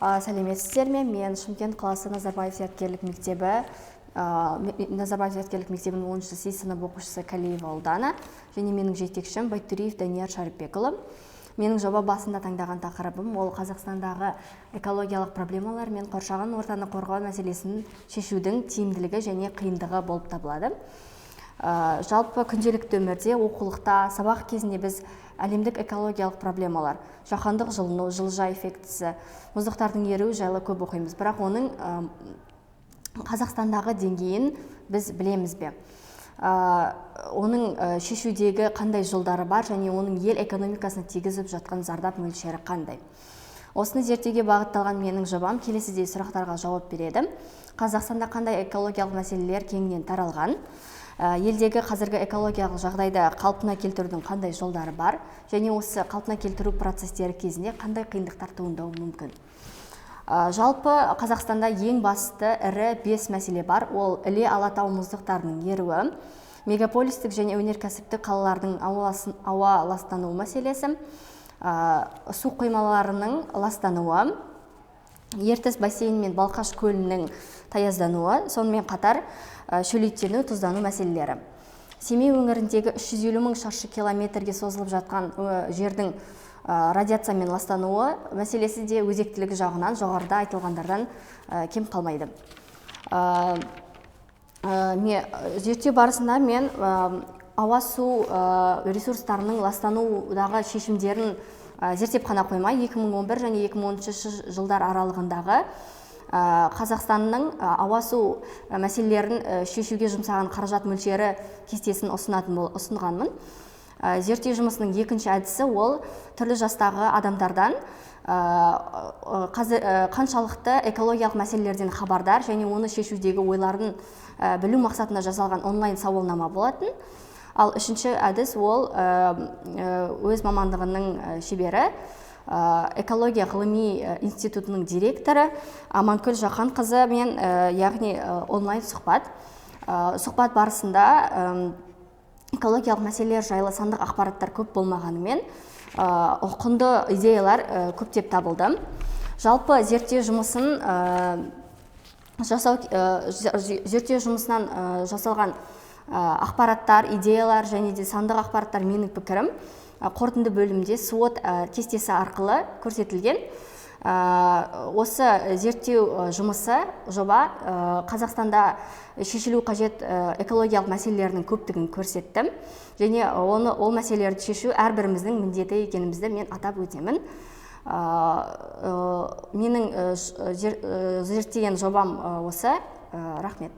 Сәлеметсіздер ме? Мен Шымкент қаласы Назарбаев зияткерлік мектебі, Назарбаев зияткерлік мектебінің 10 С сынып оқушысы Калиева Ұлдана және менің жетекшім Байтөреев Данияр Шәріпбекұлы. Менің жоба басында таңдаған тақырыбым ол Қазақстандағы экологиялық проблемалар мен қоршаған ортаны қорғау мәселесін шешудің тиімділігі және қиындығы болып табылады. Жалпы күнделікті өмірде, оқулықта, сабақ кезінде біз әлемдік экологиялық проблемалар, жаһандық жылыну, жылыжай эффектісі, мұздықтардың еруі жайлы көп оқимыз. Бірақ оның Қазақстандағы деңгейін біз білеміз бе? Оның шешудегі қандай жолдары бар және оның ел экономикасына тигізіп жатқан зардап мөлшері қандай? Осыны зерттеуге бағытталған менің жобам келесідей сұрақтарға жауап береді. Қазақстанда қандай экологиялық мәселелер кеңінен таралған? Елдегі қазіргі экологиялық жағдайды қалпына келтірудің қандай жолдары бар және осы қалпына келтіру процестері кезінде қандай қиындықтар туындауы мүмкін? Жалпы Қазақстанда ең басты ірі 5 мәселе бар. Ол Іле Алатау мұздықтарының еруі, мегаполистік және өнеркәсіптік қалалардың ауа ластануы мәселесі, су қоймаларының ластануы, Ертіс бассейні мен Балқаш көлінің таяздануы, сонымен қатар шөлейттену, тұздану мәселелері. Семей өңіріндегі 350 мың шаршы километрге созылып жатқан жердің радиациямен ластануы мәселесі де өзектілігі жағынан жоғарыда айтылғандардан кем қалмайды. Зерттеу барысында мен ауа су ресурстарының ластанудағы шешімдерін зерттеп қана қоймай, 2011 және 2010 жылдар аралығындағы Қазақстанның ауа су мәселелерін шешуге жұмсаған қаражат мөлшері кестесін ұсынғанмын. Зерттеу жұмысының екінші әдісі ол түрлі жастағы адамдардан қаншалықты экологиялық мәселелерден хабардар және оны шешудегі ойларын білу мақсатында жасалған онлайн сауалнама болатын. Ал үшінші әдіс ол өз мамандығының шебері, экология ғылыми институтының директоры Аманкүл Жақанқызы мен, яғни онлайн сұхбат. Сұхбат барысында экологиялық мәселелер жайлы сандық ақпараттар көп болмағанымен, құнды идеялар көптеп табылды. Жалпы зерттеу жұмысын жасау, зерттеу жұмысынан жасалған ақпараттар, идеялар және де сандық ақпараттар менің пікірім қорытынды бөлімде SWOT кестесі арқылы көрсетілген. Осы зерттеу жұмысы, жоба Қазақстанда шешілу қажет экологиялық мәселелерінің көптігін көрсетті және ол мәселелерді шешу әрбіріміздің міндеті екенімізді мен атап өтемін. Менің зерттеген жобам осы. Рахмет.